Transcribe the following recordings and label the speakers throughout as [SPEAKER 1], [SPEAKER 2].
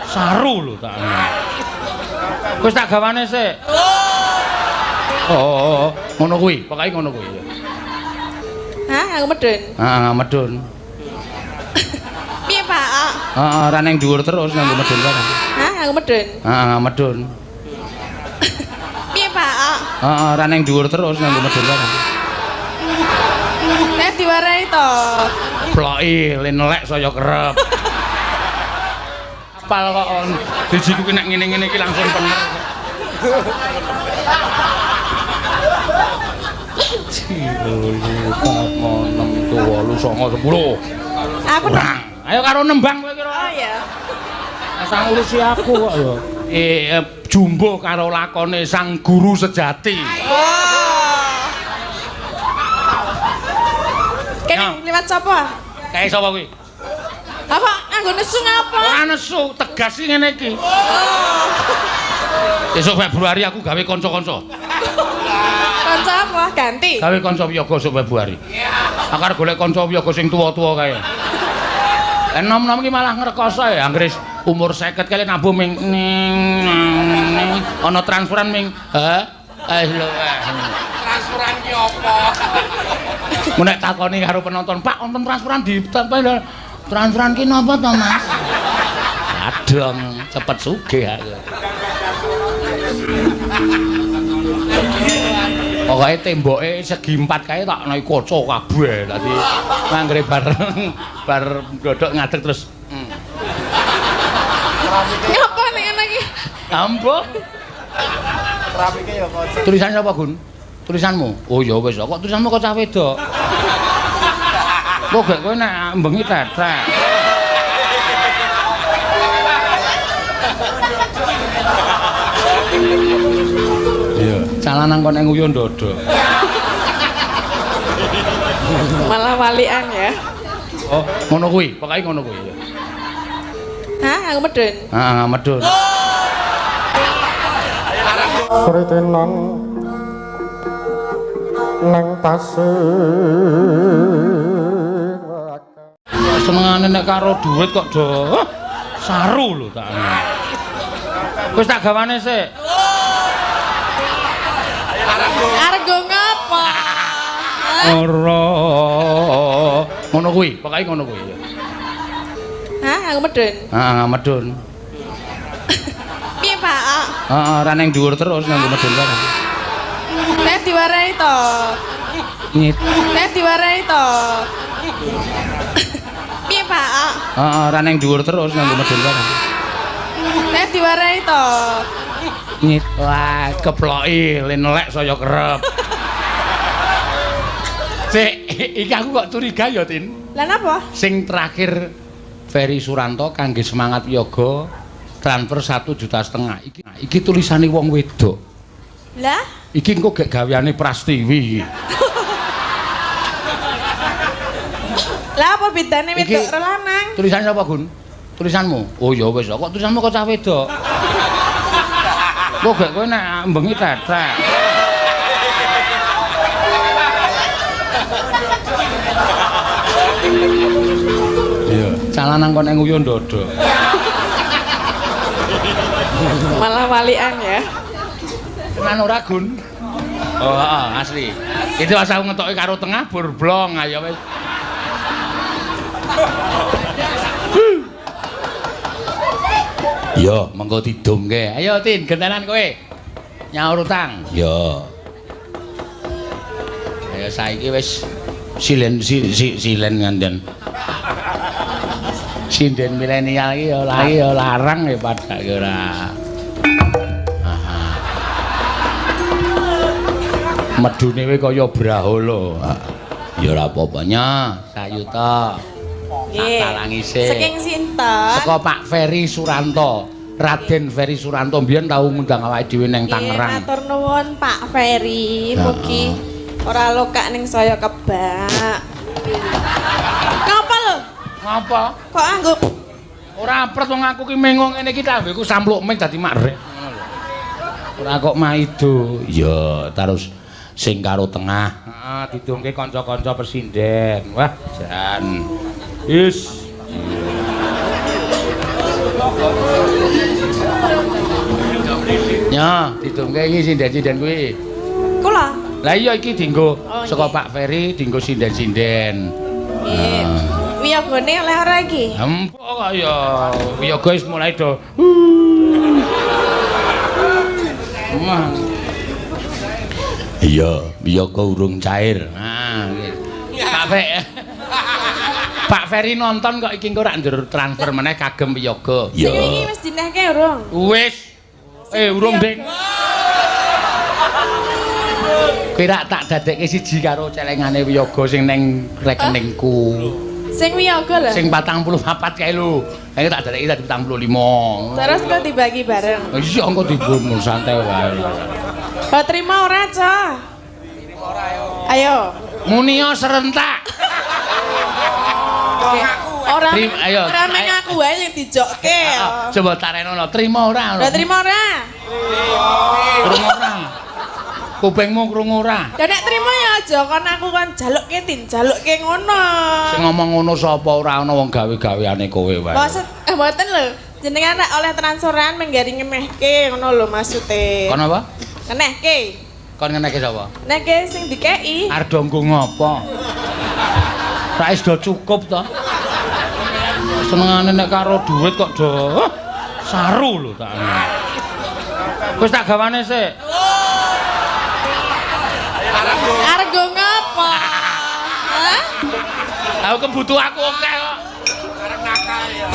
[SPEAKER 1] Saru lho tak. Wis tak gawane sik. Oh, ngono kuwi, pokoke ngono kuwi.
[SPEAKER 2] Hah, aku medun.
[SPEAKER 1] Heeh, medun.
[SPEAKER 2] Piye, Pak?
[SPEAKER 1] Heeh, ora ning dhuwur terus nganggo medun barang.
[SPEAKER 2] Hah, aku medun.
[SPEAKER 1] Heeh, medun.
[SPEAKER 2] Piye, Pak?
[SPEAKER 1] Heeh, ora ning dhuwur terus nganggo medun barang.
[SPEAKER 2] Nek diwarai to.
[SPEAKER 1] Ploki le nelek saya kerep. Apal kok dijiku ki nek ngene-ngene iki langsung pener. 3, 4, 6, 7, 8, 9, 10.
[SPEAKER 2] Aku
[SPEAKER 1] Kurang. Ayo karo nembang kowe kira.
[SPEAKER 2] Oh iya.
[SPEAKER 1] Asal ngurusi aku kok ya. Jumbo karo lakone sang guru sejati.
[SPEAKER 2] Wah. Kene liwat sapa?
[SPEAKER 1] Kae sapa kuwi?
[SPEAKER 2] Apa nganggo nesu ngapa?
[SPEAKER 1] Ora nesu, tegas iki ngene iki.
[SPEAKER 2] Oh.
[SPEAKER 1] Besok Februari aku gawe kanca-kanca.
[SPEAKER 2] Kanca apa? Ganti.
[SPEAKER 1] Gawe kanca wiyaga esuk Februari. Aku arep golek kanca wiyaga sing tuwa-tuwa kae. Enom-enom iki malah ngrekoso ya, anggere umur 50 kali nabuh ming ning ana transferan ming ha lho.
[SPEAKER 3] Transferan ki apa?
[SPEAKER 1] Mun nek takoni karo penonton, "Pak, wonten transferan di transferan ki napa to, Mas?" Adong, cepet sugih aku. Pokoke temboke segi empat kae tak naik kaca kabeh. Dadi anggere bareng bar ndodok ngadeg terus.
[SPEAKER 2] Ngapa nek ngono iki?
[SPEAKER 1] Ambo.
[SPEAKER 3] Keramike ya kaca.
[SPEAKER 1] Tulisan sapa, Gun? Tulisanmu? Oh ya wis, kok tulisanmu kok cah wedok. Kok gak kowe nek bengi tetek. Iya, calanan kon ning nguyuh ndodok.
[SPEAKER 2] Malah walian ya.
[SPEAKER 1] Oh, ngono kuwi, pokoke ngono kuwi.
[SPEAKER 2] Hah, aku medun.
[SPEAKER 1] Heeh, medun.
[SPEAKER 4] Kritenan nang tasik.
[SPEAKER 1] Senengane nek karo duit kok do saru lho tak. Wis tak gawane sik.
[SPEAKER 2] Argo ngapa?
[SPEAKER 1] Ora. Ngono kuwi, pokoke ngono kuwi.
[SPEAKER 2] Hah, aku medun.
[SPEAKER 1] Heeh, medun.
[SPEAKER 2] Piye, Pak?
[SPEAKER 1] Heeh, ora ning dhuwur terus nganggo medun barang.
[SPEAKER 2] Nek diwarai to.
[SPEAKER 1] Nyit.
[SPEAKER 2] Nek diwarai to. Piye, Pak?
[SPEAKER 1] Heeh, ora ning dhuwur terus nganggo medun barang.
[SPEAKER 2] Nek diwarai to.
[SPEAKER 1] Nyit. Wah, keploki le nelek saya kerep. Sik, iki aku kok curiga ya, Tin.
[SPEAKER 2] Lah napa?
[SPEAKER 1] Sing terakhir Ferry Suranto kangge semangat yoga transfer 1,5 juta. Iki tulisane wong wedok.
[SPEAKER 2] Lah?
[SPEAKER 1] Iki engko gek gaweane Prastiwi iki.
[SPEAKER 2] Lah apa bedane wedok karo lanang?
[SPEAKER 1] Tulisane sapa, Gun? Tulisanmu? Oh ya wis, kok tulisanmu kok cah wedok. Kok gek kowe nek bengi tetek. Iya, calanan kon ning nguyuh ndodok.
[SPEAKER 2] Malah walian ya.
[SPEAKER 1] Tenan ora, Gun? Oh, heeh, asli. Itu asal ngetoki karo tengah burblong ayo wis. Yo, mengko didumke. Ayo Tin, gentenan kowe. Nyaur utang. Yo. Ayo saiki wis silen silen nganten. Sinden milenial iki ya ya larang ya padake ora. Medune kowe kaya brahala. Ya ora apa-apa nya, sayuta.
[SPEAKER 2] Nggih.
[SPEAKER 1] Talangise.
[SPEAKER 2] Saking sinten?
[SPEAKER 1] Saka Pak Ferry Suranto. Raden Ferry Suranto mbiyen tau ngundang awake dhewe nang Tangerang.
[SPEAKER 2] Nggih, matur nuwun Pak Ferry. Mugi ora lokak ning saya kebak. Ngapa lho?
[SPEAKER 1] Ngapa?
[SPEAKER 2] Kok anggo
[SPEAKER 1] ora apret wong aku ki mengo ngene iki tambeku sampluk ming dadi makrek ngono lho. Ora kok maido. Ya, terus sing karo tengah. Heeh, didungke kanca-kanca pesinden. Wah, jan. Is. Ya, didumke iki sinden-sinden kuwi.
[SPEAKER 2] Kula.
[SPEAKER 1] Lah iya iki dienggo
[SPEAKER 2] Oh,
[SPEAKER 1] saka
[SPEAKER 2] nggih.
[SPEAKER 1] Pak Ferry dienggo sinden-sinden.
[SPEAKER 2] Nggih. Wiyogone oleh ora iki?
[SPEAKER 1] Empuk kok ya. Wiyaga wis mulai do. Mah. Iya, wiyaga urung cair. Nah, nggih. Pak Fe. Pak Ferry nonton kok iki engko rak ndur transfer meneh kagem wiyaga.
[SPEAKER 2] Sing wingi wis dinehke urung?
[SPEAKER 1] Wis. Urung, Ding. Kira tak dadekke siji karo celengane wiyaga sing neng rekeningku.
[SPEAKER 2] Sing wiyaga lho.
[SPEAKER 1] Sing 44 kae lho. Ayo tak dadekke dadi 45.
[SPEAKER 2] Terus kok dibagi bareng.
[SPEAKER 1] Iya engko dibumu santai wae.
[SPEAKER 2] Kok terima ora, Cah? Terima ora ayo. Ayo.
[SPEAKER 1] Munio serentak.
[SPEAKER 2] Ora
[SPEAKER 1] ayo.
[SPEAKER 2] Ora meng aku wae yang dijokke.
[SPEAKER 1] Coba tarenono, trima ora?
[SPEAKER 2] Lah trima ora?
[SPEAKER 1] Krungu ora? Kupingmu krungu ora?
[SPEAKER 2] Ya nek trima ya aja kon aku kon jalukke tin, jalukke ngono.
[SPEAKER 1] Sing ngomong ngono sapa ora ana wong gawe-gaweane kowe wae.
[SPEAKER 2] Maksud mboten lho. Jenengan nek oleh transferan menggari ngemehke ngono lho maksude.
[SPEAKER 1] Kon apa?
[SPEAKER 2] Ngenehke.
[SPEAKER 1] Kon ngenehke sapa?
[SPEAKER 2] Nehke sing dikeki.
[SPEAKER 1] Arep nggo ngopo? Ra wis do cukup to. Senengane nek karo dhuwit kok do saru lho tak. Wis tak gawane sik.
[SPEAKER 2] Arep nggo ngopo? Hah?
[SPEAKER 1] Aku kebutuh aku akeh kok.
[SPEAKER 3] Arep nakal ya.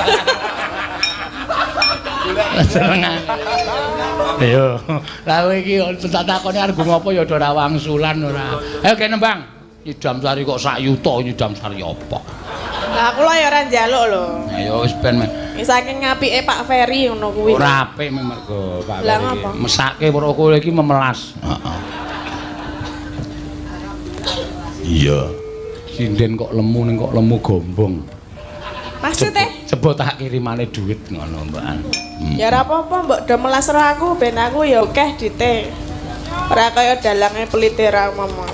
[SPEAKER 1] Senengan. Ayo. Lah kowe iki tak takoni arep nggo ngopo ya do ora wangsulan ora. Ayo kene nembang. Nyidam sari kok sak yuta nyidam sari apa?
[SPEAKER 2] Lah kula ya ora njaluk lho.
[SPEAKER 1] Ayo wis ben men.
[SPEAKER 2] Wis saking apike Pak Ferry ngono kuwi.
[SPEAKER 1] Ora apik mergo Pak
[SPEAKER 2] Lah
[SPEAKER 1] Ferry.
[SPEAKER 2] ngapa?
[SPEAKER 1] Mesake weruh kowe iki memelas. Heeh. Iya. Sinden kok lemu ning kok lemu gombong.
[SPEAKER 2] Maksude?
[SPEAKER 1] Coba tak kirimane duit ngono, Mbakan.
[SPEAKER 2] Ya ora apa-apa mbok do melas ro aku ben aku ya akeh dite. Ora kaya dalange pelite ra momong.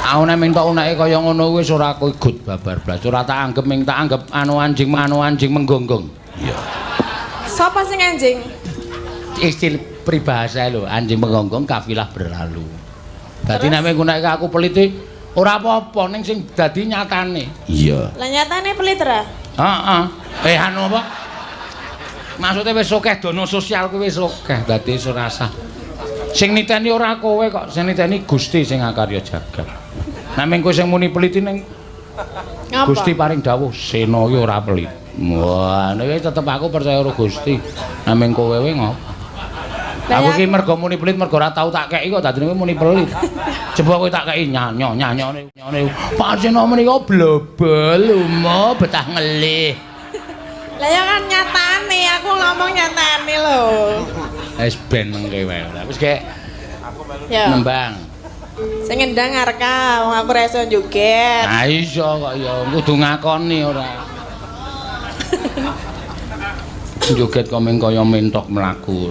[SPEAKER 1] Aku nek minta uneke kaya ngono wis ora kowe gut babar blas. Ora tak anggep ming tak anggep anu anjing menggonggong. Iya.
[SPEAKER 2] Sapa sing anjing?
[SPEAKER 1] Istilah peribahasa lho, anjing menggonggong kafilah berlalu. Dadi nek nguneke aku pelite ora apa-apa ning sing dadi nyatane. Iya.
[SPEAKER 2] Lah nyatane pelit ra?
[SPEAKER 1] Heeh. Anu apa? Maksudnya wis akeh dana sosial kuwi wis akeh, dadi wis ora sah. Sing niteni ora kowe kok, sing niteni Gusti sing akarya jagat. Nek mung kowe sing muni pelit ning Gusti paring dawuh Sena iki ora pelit. Wah, nek tetep aku percaya karo Gusti. Nek mung kowe wae ngopo? Aku iki mergo muni pelit mergo ora tau tak keki kok dadine kowe muni pelit. Coba kowe tak keki nyanyo nyanyone nyone. Pak Sena menika blobel lumo betah ngelih.
[SPEAKER 2] Lah ya kan nyatane, aku ngomong nyatane lho.
[SPEAKER 1] Wis ben mengke wae. Wis gek
[SPEAKER 2] ya.
[SPEAKER 1] Nembang.
[SPEAKER 2] Sing ngendang areka, wong aku ora iso joget.
[SPEAKER 1] Ha iso kok ya, kudu ngakoni ora. Joget kok meng kaya mentok mlaku.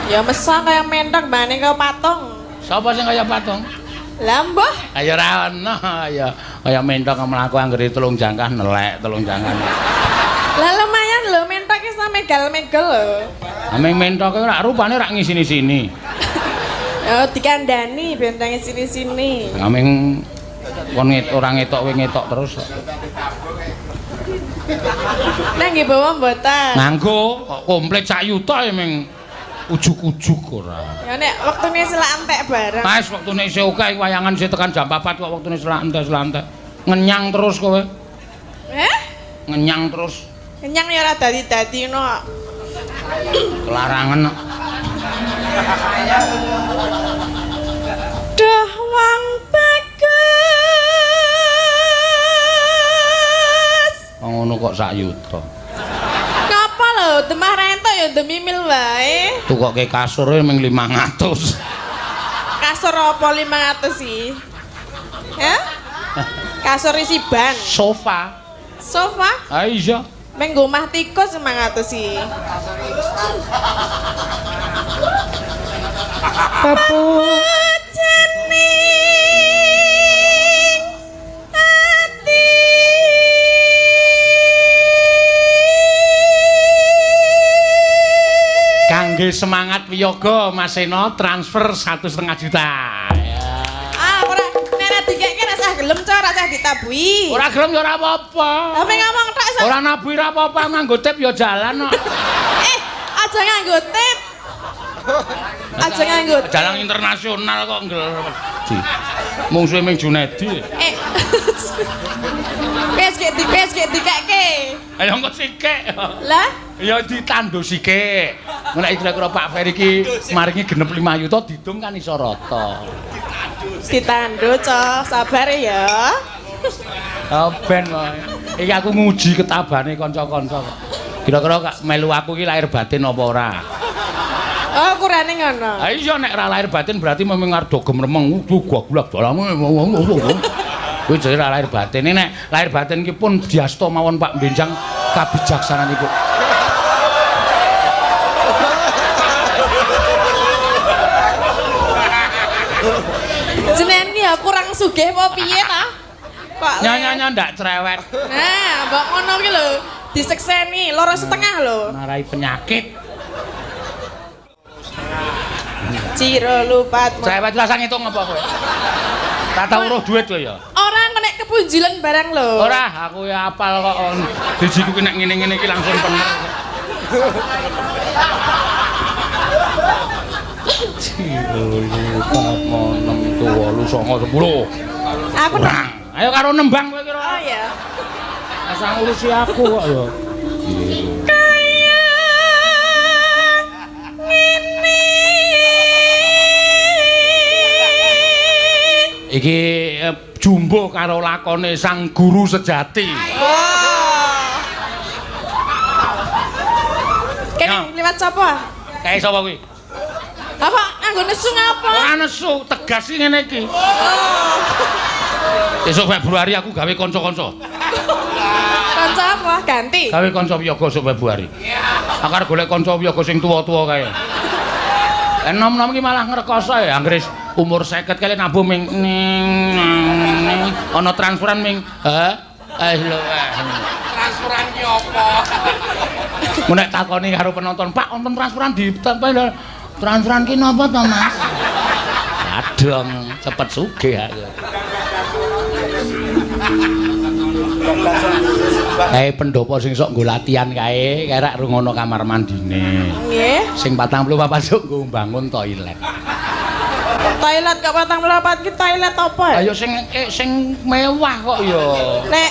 [SPEAKER 2] Ya mesang kaya mentok mbane kaya patung.
[SPEAKER 1] Sapa sing kaya patung?
[SPEAKER 2] Lah mbah.
[SPEAKER 1] Ya ora ono ya kaya mentok mlaku anggere telung jangkah nelek telung jangkah.
[SPEAKER 2] Lah lumayan lho mentok iso megal-megel lho.
[SPEAKER 1] Ameng mentoke ora rupane ora ngisini-sini.
[SPEAKER 2] Ya dikandani ben nang sini-sini.
[SPEAKER 1] Ameng kon ora ngetok kowe ngetok terus.
[SPEAKER 2] Nang nggih bawa mboten?
[SPEAKER 1] Nganggo kok komplit sak yuta ya meng ujug-ujug ora.
[SPEAKER 2] Ya nek wektune selak entek bareng.
[SPEAKER 1] Wis wektune isih akeh wayangan isih tekan jam 4 kok wektune selak entek-selak entek. Ngenyang terus kowe.
[SPEAKER 2] Heh?
[SPEAKER 1] Ngenyang terus.
[SPEAKER 2] Kenyang ya ora dadi-dadi ngono.
[SPEAKER 1] Kelarangan.
[SPEAKER 2] Duh wong bagus.
[SPEAKER 1] Wong ngono kok sak yuta.
[SPEAKER 2] Ngapa lho, demah rentok ya demimil wae.
[SPEAKER 1] Tukoke kasur ming 500.
[SPEAKER 2] Kasur apa 500 sih? Hah? Kasur isi ban.
[SPEAKER 1] Sofa.
[SPEAKER 2] Sofa?
[SPEAKER 1] Ha iya.
[SPEAKER 2] Meng nggo omah tikus 500 sih. Papujening ati.
[SPEAKER 1] Kangge semangat wiyaga Mas Seno transfer 1,5 juta. Ya.
[SPEAKER 2] Ah, ora nek dikeke ora sah gelem, Cok, ora sah ditabuhi.
[SPEAKER 1] Ora gelem ya ora apa-apa.
[SPEAKER 2] Lah pe ngomong tok sak.
[SPEAKER 1] Ora nabuhi ora apa-apa, nganggo tip ya jalan kok.
[SPEAKER 2] Aja nganggo tip. Aja nganggo.
[SPEAKER 1] Jalan internasional kok ngger. Mungsuhe ming Junedi.
[SPEAKER 2] Wis gek dikeke.
[SPEAKER 1] Ayo engko sikik.
[SPEAKER 2] Lah?
[SPEAKER 1] Ya ditandu sikik. Nek kira-kira Pak Ferry iki maringi genep 5 yuta didung kan iso rata.
[SPEAKER 2] Ditandu, Cok. Sabar ya.
[SPEAKER 1] Oh ben wae. Iki aku nguji ketabane kanca-kanca kok. Kira-kira melu aku iki lahir batin apa ora?
[SPEAKER 2] Oh, kurane ngono.
[SPEAKER 1] Ha iya nek ora lahir batin berarti memang arep do gemremeng gua-gulak dalamu. Kuwi jenenge ora lahir batin. Nek lahir batin ki pun diasta mawon Pak Benjang kabijaksananipun.
[SPEAKER 2] Jenengan ki ya kurang sugih apa piye ta? Kok
[SPEAKER 1] nyonya ndak cerewet.
[SPEAKER 2] Nah, mbok ngono ki lho, disekseni 2,5 lho.
[SPEAKER 1] Marai penyakit.
[SPEAKER 2] Ciro lupat.
[SPEAKER 1] Cerewet rasa ngitung apa kowe? Tak tau weruh duit kowe ya.
[SPEAKER 2] Ora nek kepunjulan barang lho.
[SPEAKER 1] Ora, aku ya apal kok. Dijiku ki nek ngene-ngene iki langsung pener. Ciro lupat 6 7 8 9 10.
[SPEAKER 2] Aku
[SPEAKER 1] kurang. Ayo karo nembang kowe kira.
[SPEAKER 2] Oh iya.
[SPEAKER 1] Asal ngurusi aku kok ya.
[SPEAKER 2] Kaya ngene.
[SPEAKER 1] Iki jumbo karo lakone sang guru sejati.
[SPEAKER 2] Wah. Kene liwat sapa?
[SPEAKER 1] Kae sapa kuwi?
[SPEAKER 2] Apa nganggo nesu ngapa?
[SPEAKER 1] Ora nesu, tegas iki ngene iki.
[SPEAKER 2] Oh.
[SPEAKER 1] Esuk Februari aku gawe kanca-kanca.
[SPEAKER 2] Kanca apa? Ganti.
[SPEAKER 1] Gawe kanca wiyaga esuk Februari. Aku arep golek kanca wiyaga sing tuwa-tuwa kae. Enom-enom iki malah ngrekoso ya, anggere umur 50 kali nabuh ming ning ana transferan ming lho.
[SPEAKER 3] Transferan ki apa?
[SPEAKER 1] Mun nek takoni karo penonton, Pak, wonten transferan di transferan ki napa to, Mas? Adong, cepet sugih aku. Kae pendopo sing sok nggo latihan kae, kae rak rungono kamar mandine.
[SPEAKER 2] Nggih.
[SPEAKER 1] Sing 44 sok nggo mbangun toilet.
[SPEAKER 2] Toilet kok 44 ki toilet apa ya?
[SPEAKER 1] Ayo sing mewah kok ya.
[SPEAKER 2] Nek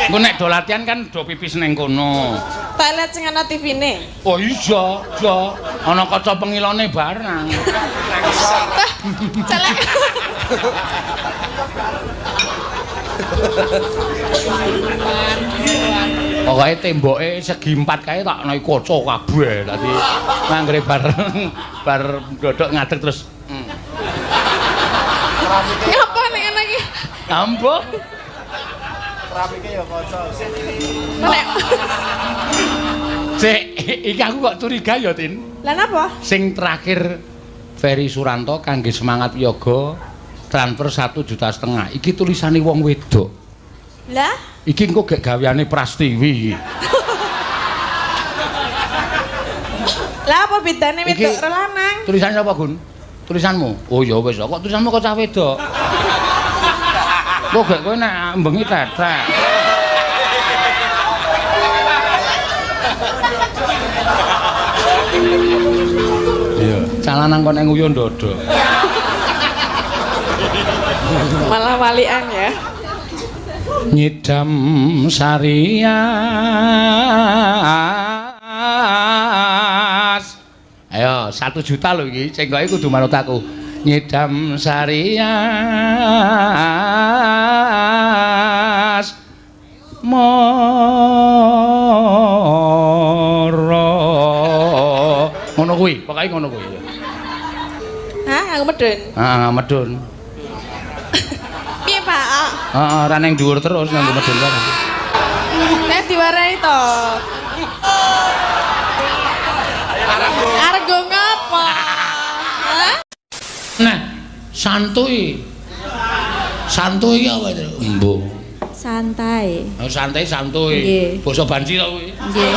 [SPEAKER 1] engko nek do latihan kan do pipis ning kono.
[SPEAKER 2] Toilet sing ana TV-ne.
[SPEAKER 1] Oh iya, iya. Ana kaca pengilone barang.
[SPEAKER 2] Celek.
[SPEAKER 1] Pokoke temboke segi 4 kae tak ana kaca kabeh. Dadi anggere bar ndodok ngadeg terus.
[SPEAKER 2] Ngapa nek ngono iki?
[SPEAKER 1] Ambo.
[SPEAKER 3] Keramike ya kaca.
[SPEAKER 2] Nek.
[SPEAKER 1] Cek, iki aku kok curiga ya, Tin.
[SPEAKER 2] Lah napa?
[SPEAKER 1] Sing terakhir Ferry Suranto kangge semangat yoga transfer 1,5 juta. Iki tulisane wong wedok.
[SPEAKER 2] Lah?
[SPEAKER 1] Iki engko gek gaweane Prastiwi iki.
[SPEAKER 2] Lah apa bedane wedok karo lanang?
[SPEAKER 1] Tulisane sapa, Gun? Tulisanmu? Oh ya wis, kok tulisanmu kok cah wedok. Kok gek kowe nek bengi tetek. Iya, cah lanang kok nek nguyuh ndodok.
[SPEAKER 2] Malah walian ya.
[SPEAKER 1] Nyidam sarias. Ayo, 1 juta lho iki, cengkoke kudu manut aku. Nyidam sarias moro. Ngono kuwi, pokoke ngono kuwi.
[SPEAKER 2] Hah, aku medun.
[SPEAKER 1] Heeh, medun.
[SPEAKER 2] Piye, Pak?
[SPEAKER 1] Heeh, ora ning dhuwur terus nganggo medun wae.
[SPEAKER 2] Nek diwarahi to. Arep nggo ngapa? Hah?
[SPEAKER 1] Nah, santuy. Santuy apa itu? Embo.
[SPEAKER 5] Santai.
[SPEAKER 1] Oh, santai santuy.
[SPEAKER 5] Nggih.
[SPEAKER 1] Basa banci to kuwi.
[SPEAKER 5] Nggih.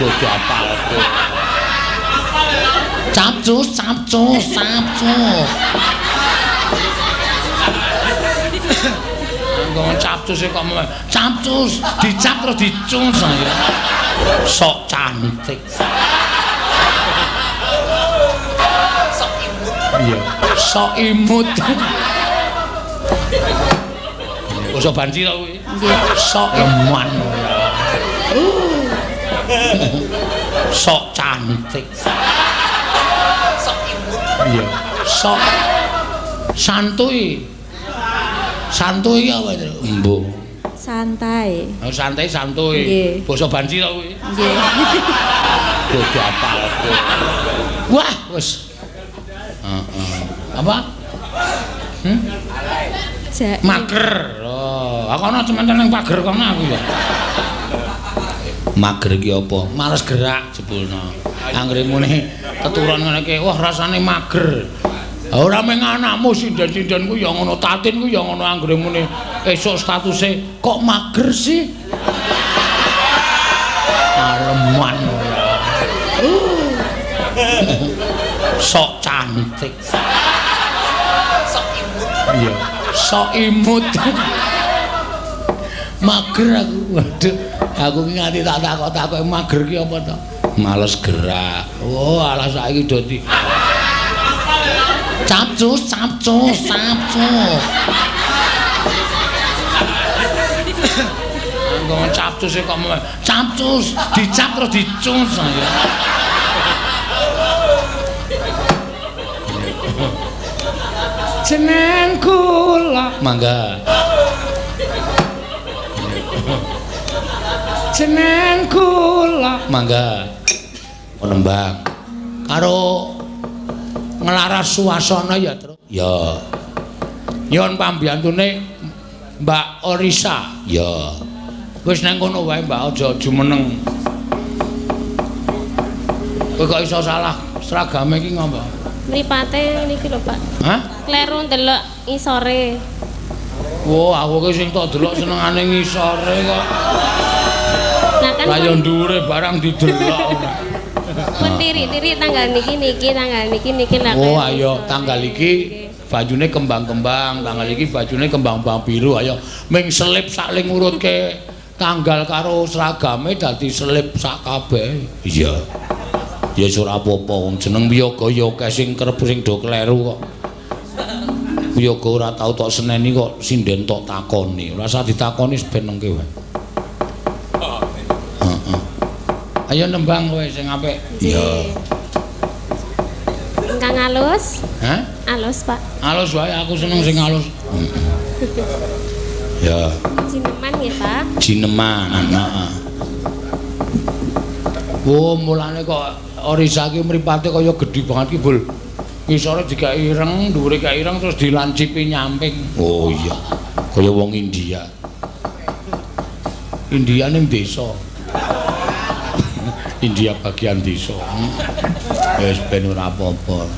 [SPEAKER 1] Bodoh apal. Capcus, capcus, capcus. Ngomong capcus kok capcus, dicap terus dicus ya. Sok cantik.
[SPEAKER 3] Sok imut.
[SPEAKER 1] Iya, sok imut. Basa banci to kuwi. Sok eman. Sok cantik.
[SPEAKER 3] Sok imut.
[SPEAKER 1] Iya, sok santuy. Santuy apa itu? Embuh.
[SPEAKER 5] Santai.
[SPEAKER 1] Oh, santai santuy. Basa banci to kuwi.
[SPEAKER 5] Nggih.
[SPEAKER 1] Bodoh apa? Wah, wis. Heeh. Apa? Mager. Oh, aku ana cemen nang pager kono aku ya. Mager iki apa? Males gerak jebulno. Anggere muni teturon ngene iki, wah rasane mager. Ora mung anakmu sinden-sinden ku ya ngono, tatin ku ya ngono anggere muni esuk statuse kok mager sih? Aleman ora. Sok cantik.
[SPEAKER 3] Sok imut.
[SPEAKER 1] Iya, sok imut. Mager aku. Waduh, aku ki nganti tak takok-takok mager ki apa to? Males gerak. Oh, alah saiki dadi capcus, capcus, capcus. Ngomong capcus kok capcus, dicap terus dicus ya. Jeneng kula. Mangga. Jeneng kula. Mangga. Nembang. Karo nglaras suasana ya, Truk. Ya. Nyuwun pambiyantune Mbak Orisa. Ya. Wis nang kono wae, Mbak, aja jumeneng. Kowe kok iso salah seragame iki ngopo?
[SPEAKER 6] Mripate niki lho, Pak.
[SPEAKER 1] Hah?
[SPEAKER 6] Kleru ndelok ngisore.
[SPEAKER 1] Wah, aku ki sing tok delok senengane ngisore kok.
[SPEAKER 6] Lah kan
[SPEAKER 1] lah yo ndure barang didelok.
[SPEAKER 6] Pun tiri-tiri tanggal niki niki tanggal niki niki lah.
[SPEAKER 1] Oh, ayo tanggal iki bajune kembang-kembang, tanggal iki bajune kembang-kembang biru. Ayo ming selip sak ngurutke tanggal karo seragame dadi selip sak kabeh. Iya. Ya ora apa-apa wong jeneng wiyaga ya akeh sing kerep sing do kleru kok. Wiyaga ora tau tok seneni kok sinden tok takoni. Ora usah ditakoni ben nengke wae. Heeh. Ayo nembang kowe sing apik. Iya.
[SPEAKER 6] Ingkang alus.
[SPEAKER 1] Hah?
[SPEAKER 6] Alus, Pak.
[SPEAKER 1] Alus wae aku seneng sing alus. Ya.
[SPEAKER 6] Jineman nggih, Pak.
[SPEAKER 1] Jineman, heeh. Oh, mulane kok Orisa ki mripate kaya gedhi banget ki, Bul. Ngisore digawe ireng, dhuwure gawe ireng terus dilancipi nyamping. Oh iya. Kaya wong India. India ning desa. India bagian desa. Wis ben ora apa-apa.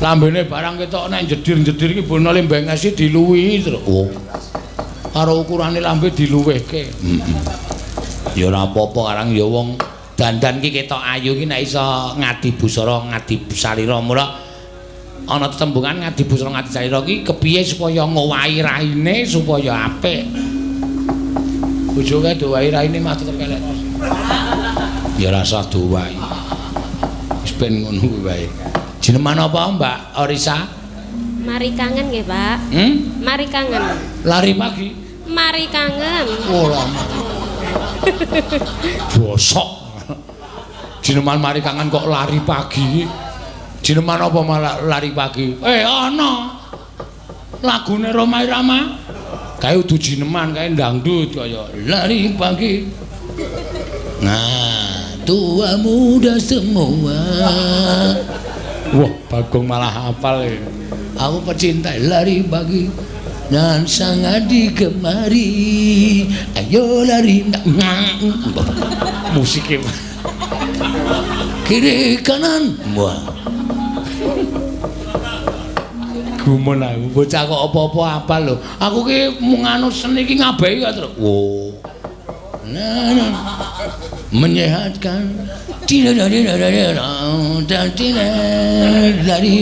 [SPEAKER 1] Lambene barang ketok nek jedir-jedir iki bono lembengesi diluwihi terus. Oh. Karo ukurane lambe diluwihke. Heeh. Ya ora apa-apa karang ya wong dandan ki ketok ayu ki nek iso ngadi busara ngadi salira mula ana tetembungan ngadi busara ngadi salira ki kepiye supaya ngowahi raine supaya apik. Bojoke dowahi raine mah tetep elek. Ya ora usah dowahi. Wis ben ngono kuwi wae. Jineman apa Mbak Orisa?
[SPEAKER 6] Mari kangen nggih, Pak.
[SPEAKER 1] Hmm?
[SPEAKER 6] Mari kangen.
[SPEAKER 1] Lari pagi.
[SPEAKER 6] Mari kangen.
[SPEAKER 1] Oh lama. Bosok. Jineman mari kangen kok lari pagi. Jineman apa malah lari pagi? Ana. Lagune Rhoma Irama. Kae udu jineman, kae dangdut kaya lari pagi. Nah, tua muda semua. Wah, Bagong malah hafal ya. Aku pecinta lari pagi dan sangat digemari. Ayo lari. Musiknya kiri kanan. Wah. Gumun aku bocah kok apa-apa hafal lho. Aku ki mung anu seni ki ngabehi kok terus. Oh. Nah, nah. Menyehatkan. Lari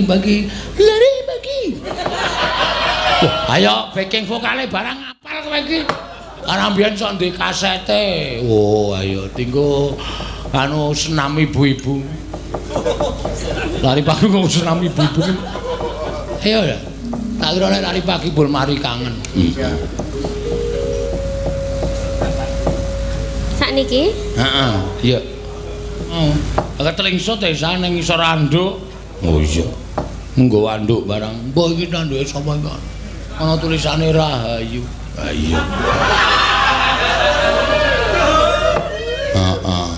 [SPEAKER 1] pagi, lari pagi. Wah, ayo backing vokale barang apal kowe iki. Karena mbiyen sok duwe kasete. Oh, ayo tinggo anu senam ibu-ibu. Lari pagi kok senam ibu-ibu. Ayo ya. Tak kira nek lari pagi bol mari kangen.
[SPEAKER 6] Sakniki?
[SPEAKER 1] Heeh, iya. Oh, ketelingsut desa ning ngisor anduk. Oh iya. Nggo anduk barang. Mbok iki anduke sapa iki? Ana tulisane Rahayu. Ha iya. Heeh.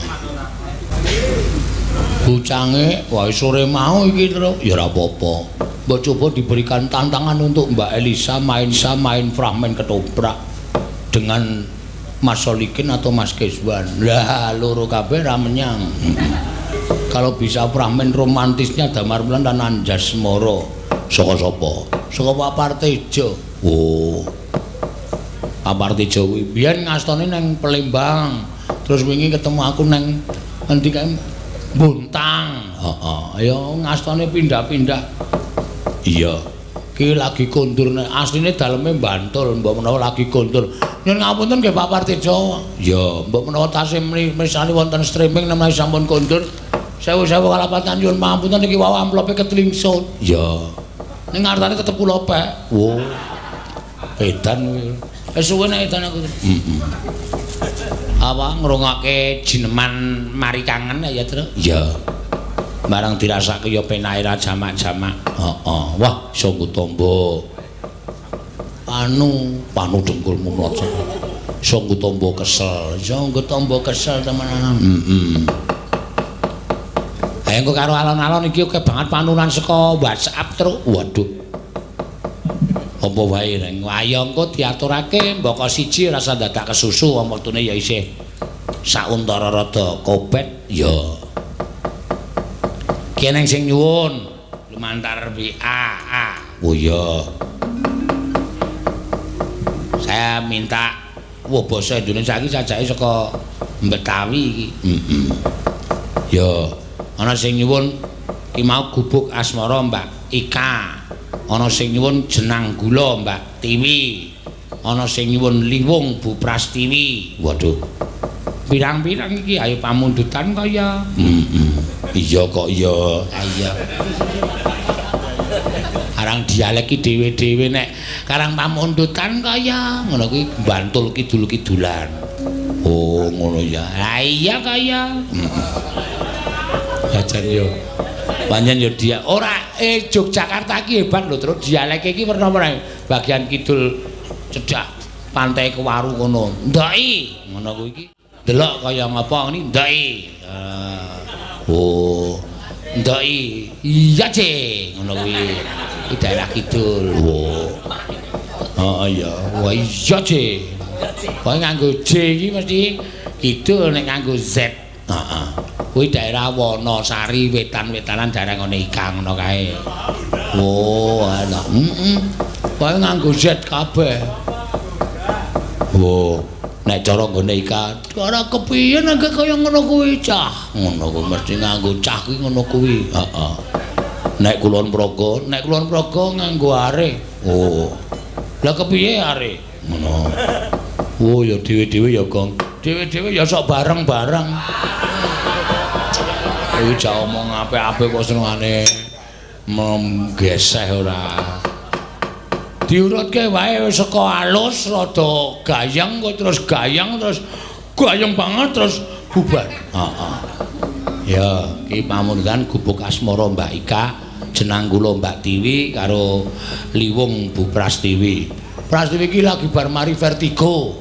[SPEAKER 1] Bucange wae sore mau iki terus ya ora apa-apa. Mbok coba diberikan tantangan untuk Mbak Elisa main fragmen ketoprak dengan Mas Solikin atau Mas Keswan. Lah loro kabeh ra menyang. Kalau bisa fragmen romantisnya Damar Wulan dan Anjasmara. Saka sapa? Saka Pak Partejo. Oh. Pak Partejo kuwi biyen ngastone nang Palembang. Terus wingi ketemu aku nang endi kae Bontang. Heeh. Ya ngastone pindah-pindah. Iya. Ki lagi kondur nek asline daleme Bantul, mbok menawa lagi kondur. Nyuwun ngapunten nggih Pak Partejo. Ya, mbok menawa tasih mirsani wonten streaming menawi sampun kondur. Sewu-sewu kalapatan nyuwun pangapunten iki wau amplope ketlingsut. Ya. Ning ngartane tetep kula pek. Wo. Edan kuwi. Wis suwe nek edan aku. Heeh. Apa ngrungokke jineman mari kangen ya, Tru? Iya. Barang dirasake ya penake ra jamak-jamak. Heeh. Wah, iso nggo tombo. Anu, panu dengkulmu mlocot. Iso nggo tombo kesel. Iso nggo tombo kesel temenan. Heeh. Ayo engko karo alon-alon iki akeh banget panunan saka WhatsApp, Tru. Waduh. Apa wae reng. Ayo engko diaturake mbaka siji rasa dadak kesusu wong wektune ya isih sauntara rada kobet ya. Ki eneng sing nyuwun lumantar WA. Oh iya. Saya minta wah basa Indonesia iki sajake saka Betawi iki. Heeh. Ya, ana sing nyuwun ki mau gubuk asmara Mbak Ika. Ana sing nyuwun jenang gula Mbak Tiwi. Ana sing nyuwun liwung Bu Prastiwi. Waduh. Pirang-pirang iki ayo pamundutan kaya. Heeh. Iya kok iya. Ha iya. Arang dialek iki dhewe-dhewe nek karang pamundutan kaya ngono kuwi Bantul kidul-kidulan. Oh ngono ya. Ha iya kaya. Heeh. Jajan yo. Pancen yo dia ora Yogyakarta iki hebat lho, terus dialeke iki werna-werna. Bagian kidul cedhak pantai Kewaru kono. Ndoki ngono kuwi iki. Delok kaya ngapa ngene ndoki. Oh. Ndoki. Iya, Ce. Ngono kuwi. Iki daerah kidul. Oh. Heeh iya. Wah iya, Ce. Pokoke nganggo J iki mesti kidul nek nganggo Z. Heeh. Kuwi daerah Wonosari wetan-wetanan daerah ngene Ika ngono kae. Oh, ala. Heeh. Pokoke nganggo Z kabeh. Oh, nek cara nggone Ika, ora kepiye nek kaya ngono kuwi cah. Ngono kuwi mesti nganggo cah kuwi ngono kuwi. Heeh. Nek Kulon Progo, nek Kulon Progo nganggo are. Oh. Lah kepiye are? Ngono. Oh, ya dhewe-dhewe ya, Gong. Dhewe-dhewe ya sok bareng-bareng. Iki jak omong apik-apik kok senengane menggeseh ora. Diurutke wae wis saka alus rada gayeng kok terus gayeng banget terus bubar. Heeh. Ya, iki pamundutan gubuk asmara Mbak Ika, jenang kula Mbak Tiwi karo Liwung Bu Prastiwi. Prastiwi iki lagi bar mari vertigo.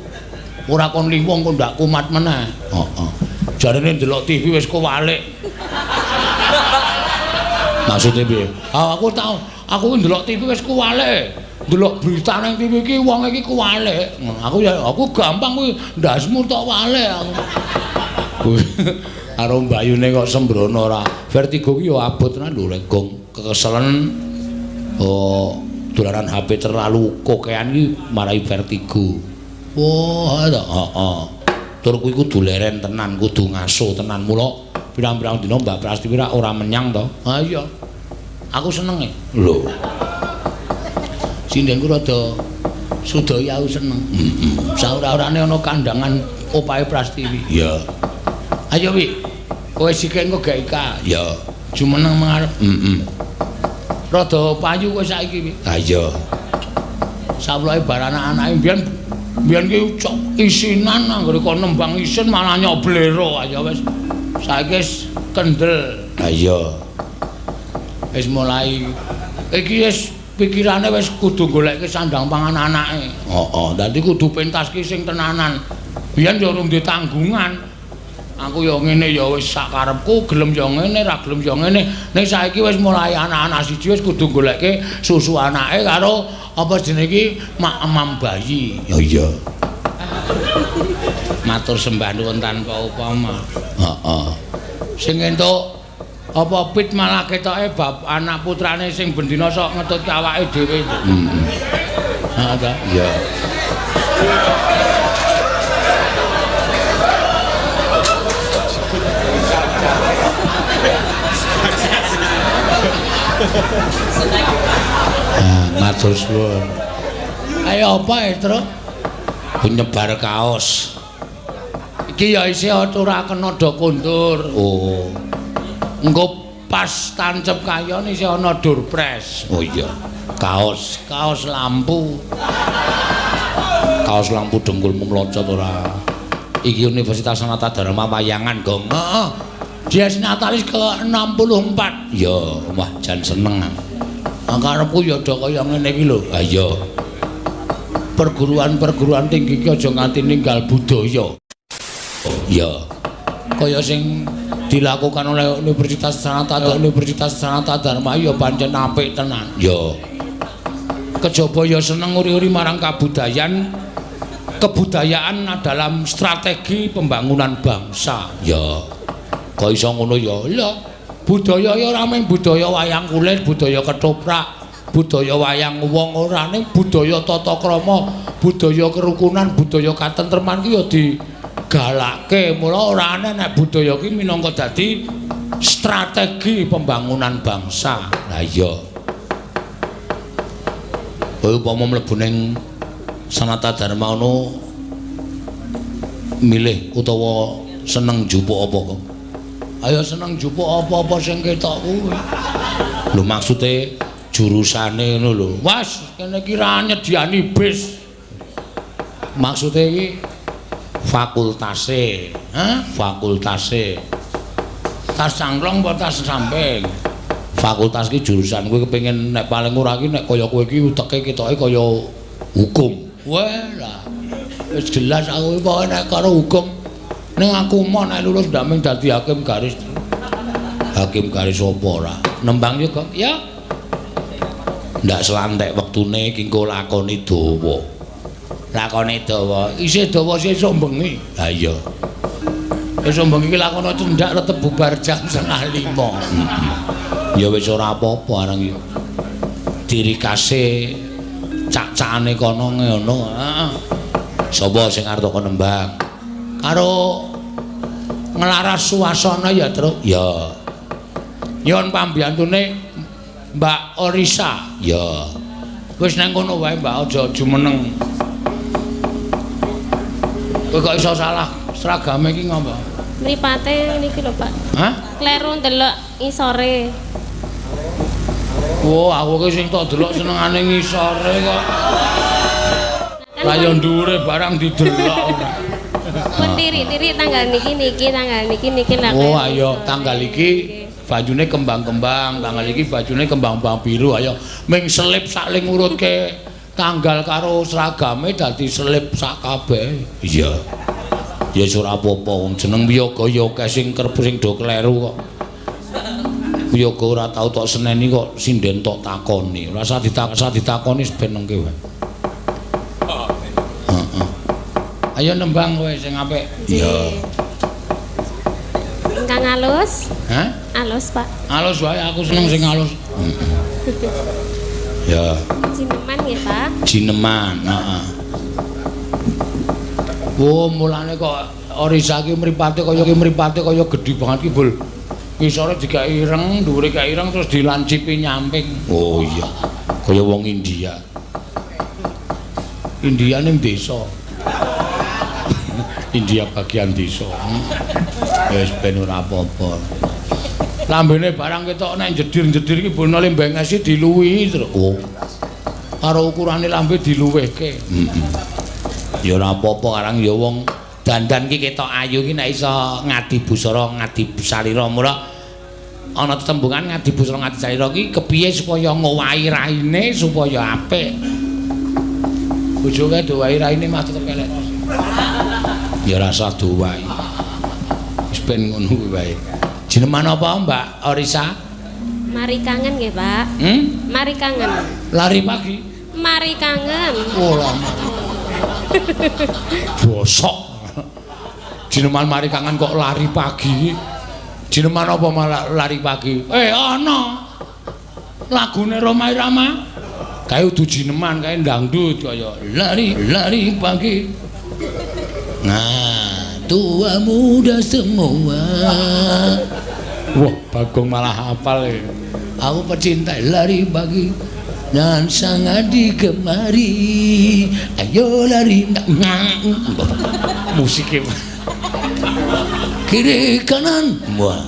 [SPEAKER 1] Ora kon liwung kok ndak kumat meneh. Heeh. Jarene ndelok TV wis kowalik. Maksudnya piye? Ah, aku tau, aku ndelok TV wis kuwalik. Ndelok berita nang TV iki wong iki kuwalik. Aku ya aku gampang kuwi ndasmu tok walik aku. Karo mbayune kok sembrono ora. Vertigo ki ya abot tenan lho rek gong kekeselen. Oh, dolanan HP terlalu kokean iki marai vertigo. Wah, heeh. Tur kuwi kudu leren tenan, kudu ngaso tenan. Mula Pirang-pirang dina Mbak Prastiwi ra ora menyang to. Ha iya. Aku seneng e. Lho. Sindenku rada sudaya aku seneng. Heeh. Saura-urane ana kandangan opahe Prastiwi. Iya. Ayo Wi. Kowe sik engko gak ika. Iya. Jumeneng mengarep. Heeh. Rada payu kowe saiki Wi. Ha iya. Sawulahe bar anak-anake biyen ki cok isinan anggere kon nembang isin malah nyoblero ayo wis. Saiki wis kendel. Ha iya. Wis mulai iki wis pikirane wis kudu goleke sandang pangan anake. Heeh, dadi kudu pentas ki sing tenanan. Biyen ya urung ditanggungan. Aku ya ngene ya wis sak karepku, gelem ya ngene, ra gelem ya ngene. Ning saiki wis mulai anak-anak siji wis kudu goleke susu anake karo apa jenenge iki mak-emam bayi. Ya iya. Matur sembah nuwun tanpa upama. Heeh. Sing entuk apa pit malah ketoke bab anak putrane sing bendina sok ngetutke awake dhewe. Heeh. Heeh ta? Iya. Ah, matur suwun. Ayo apa, Tru? Nyebar kaos. Iki ya isih ora kena do kondur. Oh. Engko pas tancep kayon isih ana doorpress. Oh iya. Kaos, kaos lampu. Kaos lampu dengkulmu mlocot ora. Iki Universitas Sanata Dharma Wayangan, Gong. Heeh. Dies Natalis ke-64. Ya, wah jan seneng. Karepku ya do kaya ngene iki lho. Ha iya. Perguruan-perguruan tinggi iki aja nganti ninggal budaya. Ya. Kaya sing dilakukan oleh Universitas Sanata Universitas Sanata Dharma ya pancen apik tenan. Ya. Kejaba ya seneng uri-uri marang kabudayan. Kebudayaan dalam strategi pembangunan bangsa. Ya. Kok iso ngono ya? Lho, budaya ya ora mung budaya wayang kulit, budaya ketoprak, budaya wayang wong ora, ning budaya tata krama, budaya kerukunan, budaya katentreman ki ya digalake. Mula ora aneh nek budaya ki minangka dadi strategi pembangunan bangsa. Lah iya. Kowe upama mlebu ning Sanata Dharma ono milih utawa seneng njupuk apa kok? Ayo seneng njupuk apa-apa sing ketok kuwi. Lho maksude jurusane ngono lho. Was, kene iki ra nyediani bis. Maksude iki fakultase, hah? Fakultase. Tas cangklong apa tas samping? Fakultas iki jurusan kowe kepengin nek paling ora iki nek kaya kowe iki uteke ketoke kaya hukum. Wah lah. Wis jelas aku iki pokoke nek karo hukum. Ning aku mau nek lulus ndak mung dadi hakim garis. Hakim garis apa ora? Nembang yo kok. Ya. Ndak selantek wektune iki engko lakoni dawa. Lakoni dawa. Isih dawa sesuk bengi. Ha iya. Esuk bengi iki lakono cendak tetep bubar jam 4:30. Ya wis ora apa-apa arang yo. Dirikase cak-cakane kono ngono. Heeh. Sapa sing arep teko nembang? Karo nglaras suasana ya, Truk. Ya. Nyuwun pambiyantune Mbak Orisa. Ya. Wis nang kono wae, Mbak, aja jumeneng. Kowe kok iso salah seragame iki ngopo?
[SPEAKER 6] Mripate niki lho, Pak.
[SPEAKER 1] Hah?
[SPEAKER 6] Kleru ndelok ngisore.
[SPEAKER 1] Oh, aku ki sing tok delok senengane ngisore kok. Lah yo ndure barang didelok ora.
[SPEAKER 6] Pun tiri-tiri tanggal niki niki tanggal niki niki lah.
[SPEAKER 1] Oh, ayo tanggal iki bajune kembang-kembang, tanggal iki bajune kembang-kembang biru. Ayo ming selip sak ling urutke tanggal karo seragame dadi selip sak kabeh. Iya. Ya wis ora apa-apa wong jeneng wiyaga ya akeh sing kerep sing do kleru kok. Wiyaga ora tau tok seneni kok sinden tok takoni. Ora usah ditakoni ben nengke wae. Heeh. Ayo nembang kowe sing apik. Iya.
[SPEAKER 6] Ingkang alus.
[SPEAKER 1] Hah?
[SPEAKER 6] Alus, Pak.
[SPEAKER 1] Alus wae, aku seneng sing alus. Ya.
[SPEAKER 6] Jineman nggih, Pak.
[SPEAKER 1] Jineman, heeh. Oh, mulane kok Orisa ki mripate kaya gedhi banget ki, Bul. Ngisore digawe ireng, dhuwure gawe ireng terus dilancipi nyamping. Oh iya. Kaya wong India. India ning desa. India bagian desa. Wis ben ora apa-apa. Lambene barang ketok nek jedir-jedir iki bono lembengesi diluwihi terus. Oh. Karo ukurane lambe diluwihke. Heeh. Ya ora apa-apa karang ya wong dandan ki ketok ayu ki nek iso ngadi busara ngadi salira mula ana tetembungan ngadi busara ngadi salira ki kepiye supaya ngowahi raine supaya apik. Bojoke dowahi raine mah tetep elek. Ya ora usah dowahi. Wis ben ngono kuwi wae. Jineman apa Mbak Orisa?
[SPEAKER 6] Mari kangen nggih, Pak.
[SPEAKER 1] Hmm?
[SPEAKER 6] Mari kangen.
[SPEAKER 1] Lari pagi.
[SPEAKER 6] Mari kangen.
[SPEAKER 1] Oh lama. Bosok. Jineman mari kangen kok lari pagi. Jineman apa malah lari pagi? Ana. Lagune Rhoma Irama. Kae udu jineman, kae dangdut kaya lari lari pagi. Nah, tua muda semua. Wah, Bagong malah hafal ya. Aku pecinta lari pagi dan sangat digemari. Ayo lari. Musiknya kiri kanan. Wah.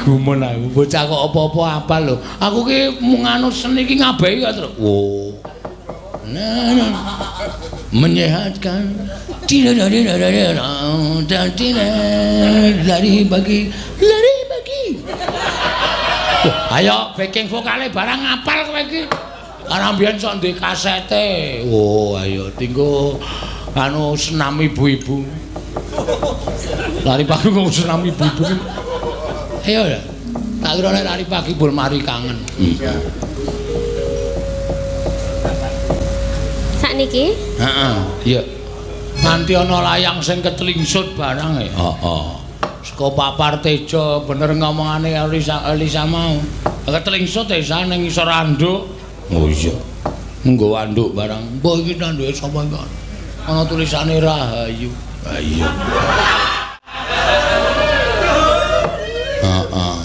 [SPEAKER 1] Gumun aku bocah kok apa-apa hafal lho. Aku ki mung anu seni ki ngabehi kok terus. Oh. Nah, nah. Menyehatkan. Tidak dan tidak lari pagi, lari pagi. Wah, ayo backing vokale barang ngapal kowe iki. Karena mbiyen sok ndek kasete. Oh, ayo tinggo anu senam ibu-ibu. Lari pagi kok senam ibu-ibu. Ayo ya. Tak kira nek lari pagi bol mari kangen.
[SPEAKER 6] Sakniki?
[SPEAKER 1] Heeh, iya. Nganti ana layang sing ketlingsut barang e. Heeh. Saka Pak Partejo bener ngomongane Elisa mau. Ketlingsut e ning ngisor anduk. Oh iya. Nggo anduk barang. Mbok iki anduke sapa iki? Ana tulisane Rahayu. Ha iya. Heeh.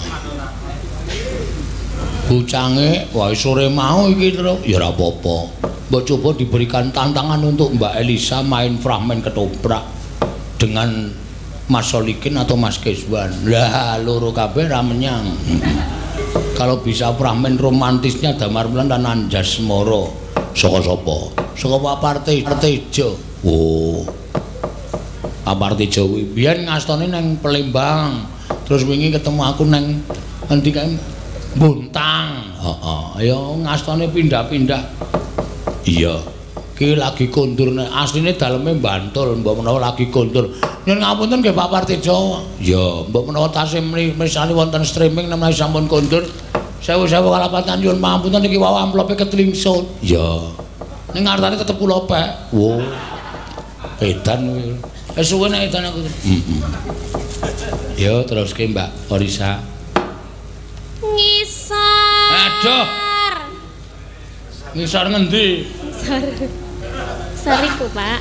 [SPEAKER 1] Bucange wae sore mau iki terus ya ora apa-apa. Mbok coba diberikan tantangan untuk Mbak Elisa main fragmen ketoprak dengan Mas Solikin atau Mas Keswan. Lah loro kabeh ra menyang. Kalau bisa fragmen romantisnya Damar Wulan dan Anjasmara. Saka sapa? Saka Pak Partejo. Oh. Pak Partejo kuwi biyen ngastone nang Palembang. Terus wingi ketemu aku nang endi kae Bontang. Heeh. Ya ngastone pindah-pindah. Iya. Ki lagi kondur nek asline daleme Bantul, mbok menawa lagi kondur. Nyuwun ngapunten nggih Pak Partejo. Iya, mbok menawa tasih mirsani wonten streaming menawi sampun kondur. Sewu-sewu kalapatan nyuwun pangapunten iki wau amplope ketlingsut. Iya. Ning ngartane tetep kula pek. Wo. Edan kuwi. Wis suwe nek edan aku. Heeh. Ya teruske Mbak Orisa.
[SPEAKER 6] Ngisor.
[SPEAKER 1] Aduh. Ngisor ngendi?
[SPEAKER 6] Ngisor. Soriku, Pak.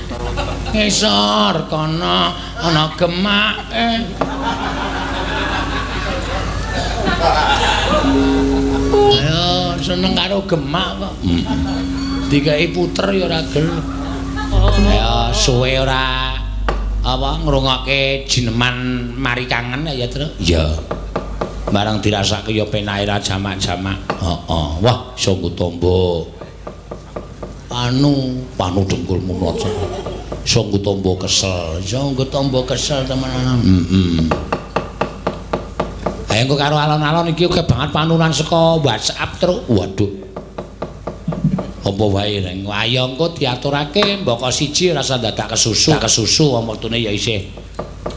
[SPEAKER 1] Ngisor kono ana gemake. Ayo seneng karo gemak kok. Dikai puter ya ora gelem. Ayo suwe ora apa ngrungokke jineman mari kangen ya, Tru. Iya. Barang dirasake ya penake ra jamak-jamak. Heeh. Wah, iso nggo tombo. Panu, panu dengkul munoco. Iso nggo tombo kesel, iso nggo tombo kesel temenan. Heeh. Ayo engko karo alon-alon iki akeh banget panunan saka WhatsApp, Tru. Waduh. Apa wae reng. Ayo engko diaturake mbaka siji rasa dadak kesusu. Dak kesusu wong wektune ya isih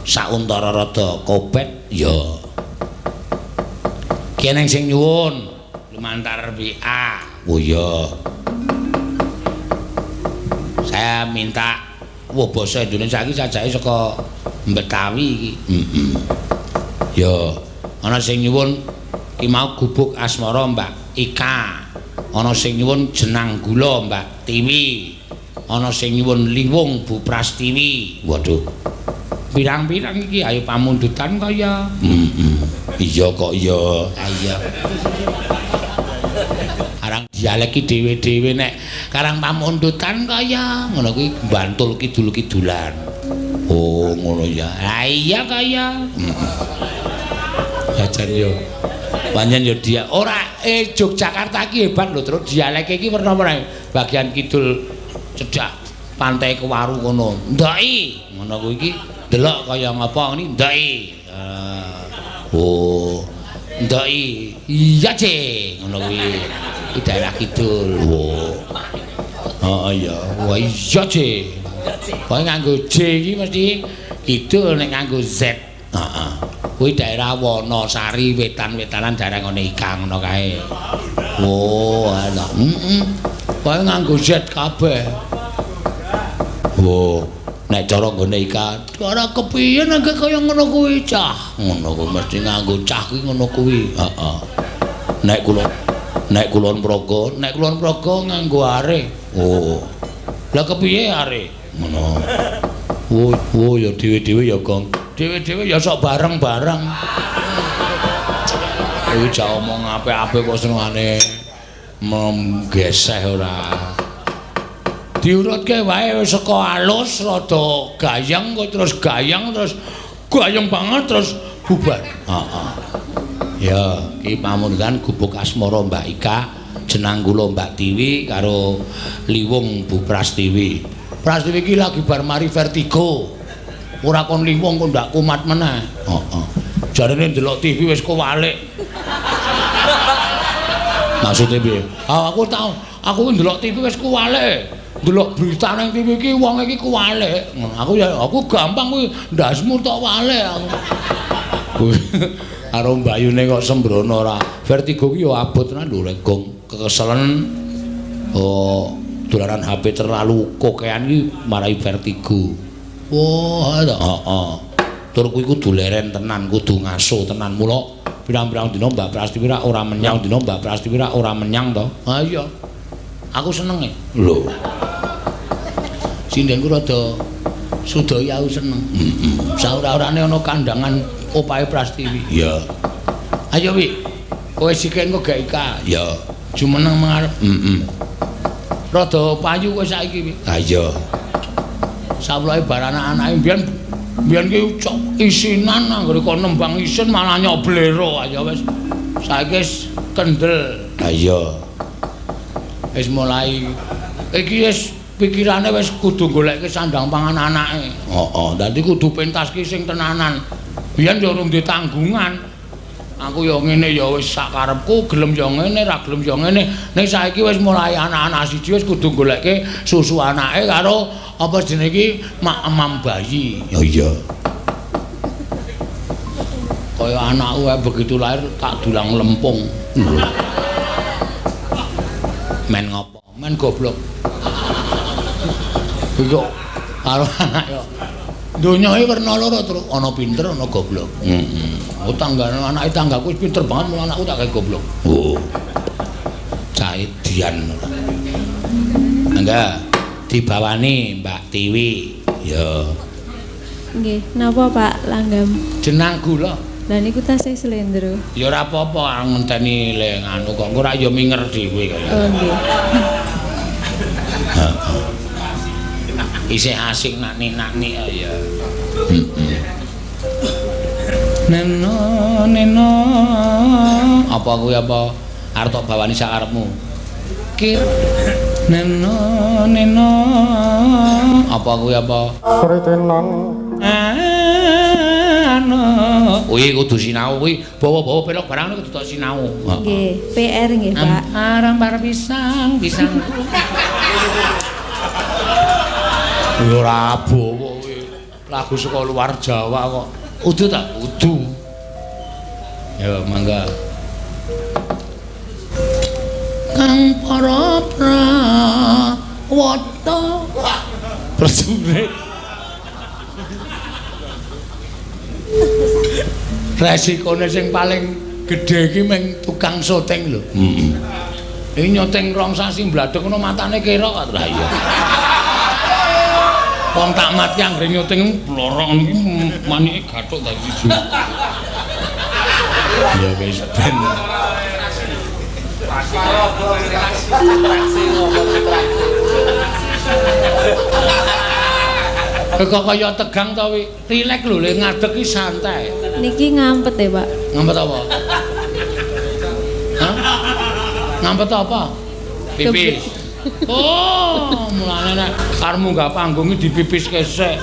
[SPEAKER 1] sauntara rada kobet ya. Ki eneng sing nyuwun lumantar WA. Oh iya. Saya minta wah basa Indonesia iki sajake saka Betawi iki. Heeh. Ya, ana sing nyuwun ki mau gubuk asmara Mbak Ika. Ana sing nyuwun jenang gula Mbak Tiwi. Ana sing nyuwun liwung Bu Prastiwi. Waduh. Pirang-pirang iki ayo pamundutan kaya. Heeh. Iya kok iya. Ha iya. Karang dialek iki dhewe-dhewe nek karang pamundutan kaya ngono kuwi Bantul kidul-kidulan. Oh, ngono ya. Ha iya kaya. Jajan yo. Pancen yo dia ora Yogyakarta iki hebat lho, terus dialeke iki werna-werna. Bagian kidul cedhak pantai Kewaru kono. Ndoki ngono kuwi iki delok kaya ngapa ngene ndoki. Oh, ndoki. Iya, Cek. Ngono kuwi. Iki daerah kidul. Oh. Heeh iya. Wah iya, Cek. Pokoke nganggo J iki mesti kidul nek nganggo Z. Heeh. Kuwi daerah Wonosari wetan-wetanan daerah ngene Ika ngono kae. Oh, ala. Heeh. Pokoke nganggo Z kabeh. Oh, nek cara nggone Ika, ora kepiye nek kaya ngono kuwi cah. Ngono kuwi mesti nganggo cah kuwi ngono kuwi. Heeh. Nek kula nek Kulon Progo, nek Kulon Progo nganggo are. Oh. Lah kepiye are? Ngono. Oh, oh ya dhewe-dhewe ya, Gong. Dhewe-dhewe ya sok bareng-bareng. Kuwi jak omong apik-apik kok senengane menggeseh ora. Diurutke wae wis saka alus rada gayeng kok terus gayeng banget terus bubar. Heeh. Ya, iki pamundutan Gubuk Asmara Mbak Ika, jenang kula Mbak Tiwi karo Liwung Bu Prastiwi. Prastiwi iki lagi bar mari vertigo. Ora kon liwung kok ndak kumat meneh. Heeh. Jarene ndelok TV wis kowalik. Maksudnya piye? Ah, aku tau, aku ndelok TV wis kuwalik. Ndelok berita nang TV iki wong iki kuwalik. Aku ya aku gampang kuwi ndasmu tok walik aku. Karo mbayune kok sembrono ora. Vertigo ki ya abot tenan lho rek gong kekeselen. Oh, dolanan HP terlalu kokean iki marai vertigo. Wah, heeh. Tur kuwi kudu leren tenan, kudu ngaso tenan. Mula pirang-pirang dina Mbak Prastiwi ra ora menyang dina Mbak Prastiwi ra ora menyang to. Ha iya. Aku seneng e. Lho. Sindenku rada sudaya aku seneng. Heeh. Saura-urane ana kandangan opahe Prastiwi. Iya. Ayo Wi. Kowe sikek engko gak Ika. Iya. Jumeneng mengarep. Heeh. Rada payu kowe saiki Wi. Ha iya. Sawulahe bar anak-anake mbiyen mbiyen ki isinan anggere kon nembang isin malah nyoblero ayo wis. Saiki wis kendel. Ha iya. Wis mulai iki wis pikirane wis kudu goleke sandang pangan anake. Heeh, dadi kudu pentas ki sing tenanan. Biyen yo urung duwe tanggungan. Aku yo ngene ya wis sak karepku, gelem yo ngene, ra gelem yo ngene. Ning saiki wis mulai anak-anak siji wis kudu goleke susu anake karo apa jenenge iki mak-emam bayi. Ya iya. Kaya anakku wae begitu lahir tak dulang lempung. Men ngopo? Men goblok. Kuwi kok karo anak yo. Donya iki werna loro terus, ana pinter ana goblok. Heeh. Oh tanggane anake tanggaku wis pinter banget mula anakku tak gawe goblok. Oh. Cah edian. Mangga dibawani Mbak Tiwi. Ya.
[SPEAKER 5] Nggih, napa Pak Langgam?
[SPEAKER 1] Jenang gula.
[SPEAKER 5] Lah niku tasih slendro.
[SPEAKER 1] Ya ora apa-apa ngenteni le nganu kok engko ora ya minger dhewe kaya.
[SPEAKER 5] Oh nggih.
[SPEAKER 1] Heeh. Isih asik nakni-nakni ya. Heeh. Neno neno apa kuwi apa arep tok bawani sak karepmu? Kir neno neno apa kuwi apa?
[SPEAKER 4] Sritinan
[SPEAKER 1] Anu kuwi kudu sinau kuwi bawa-bawa pelok barang kudu tok sinau.
[SPEAKER 5] Nggih, PR nggih, Pak.
[SPEAKER 1] Ampar pisang pisang. Ya ora bawa kuwi. Lagu saka luar Jawa kok. Udu ta? Udu. Ya mangga. Kang para prawata prajurit. Resikone sing paling gedhe iki meng tukang syuting lho. Heeh. Iki nyuting rong sasi mbladhek ngono matane kerok. Lah iya. Wong tak mati anggere nyuting blorok ngono iki manike gathuk dadi siji. Ya wis ben. Kok kaya tegang to wi? Rilek lho, le ngadeg iki santai.
[SPEAKER 5] Niki ngampet ya, Pak.
[SPEAKER 1] Ngampet apa? Hah? Ngampet apa? Pipis. Oh, mulane nek arep munggah panggung iki dipipis kesek.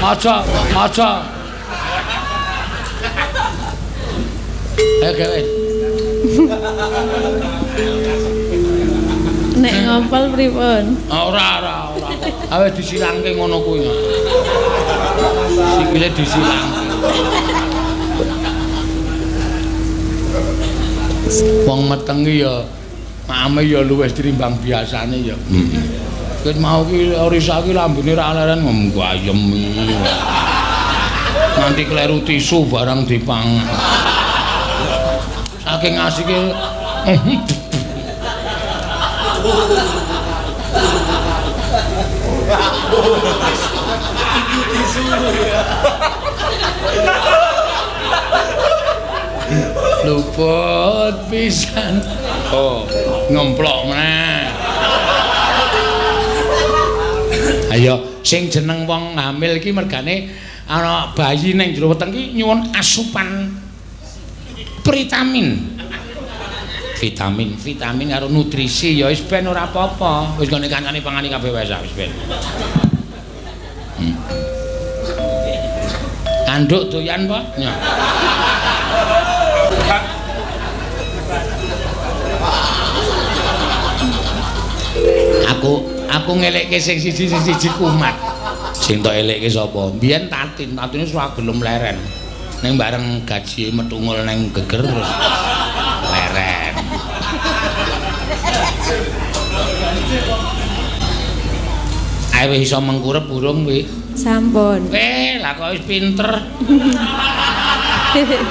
[SPEAKER 1] Aja, aja. Ayo gawe.
[SPEAKER 5] Nek ngompol pripun?
[SPEAKER 1] Ora, ora, ora. Awe disilangke ngono kuwi. Sikile disilangke. Wong meteng ki ya maame ya luwih tinimbang biasane ya. Heeh. Ket mau ki Risa ki lambene ra leren ngayem. Nganti kleru tisu barang dipangan. Saking asike luput pisan. Oh, ngemplok meneh. Ayo, sing jeneng wong hamil iki mergane ana bayi ning jero weteng iki nyuwun asupan vitamin. Vitamin, vitamin karo nutrisi ya wis ben ora apa-apa. Wis gone kancane pangani kabeh wae wis ben. Anduk doyan, Pak? Ya. Aku ngelekke sing siji sing siji kumat. Sing tok elekke sapa? Mbiyen Tatin, Tatine ora gelem leren. Ning bareng gaji metungul nang geger terus leren. Ayo wis iso mengkurep burung kuwi.
[SPEAKER 5] Sampun.
[SPEAKER 1] Lah kok wis pinter.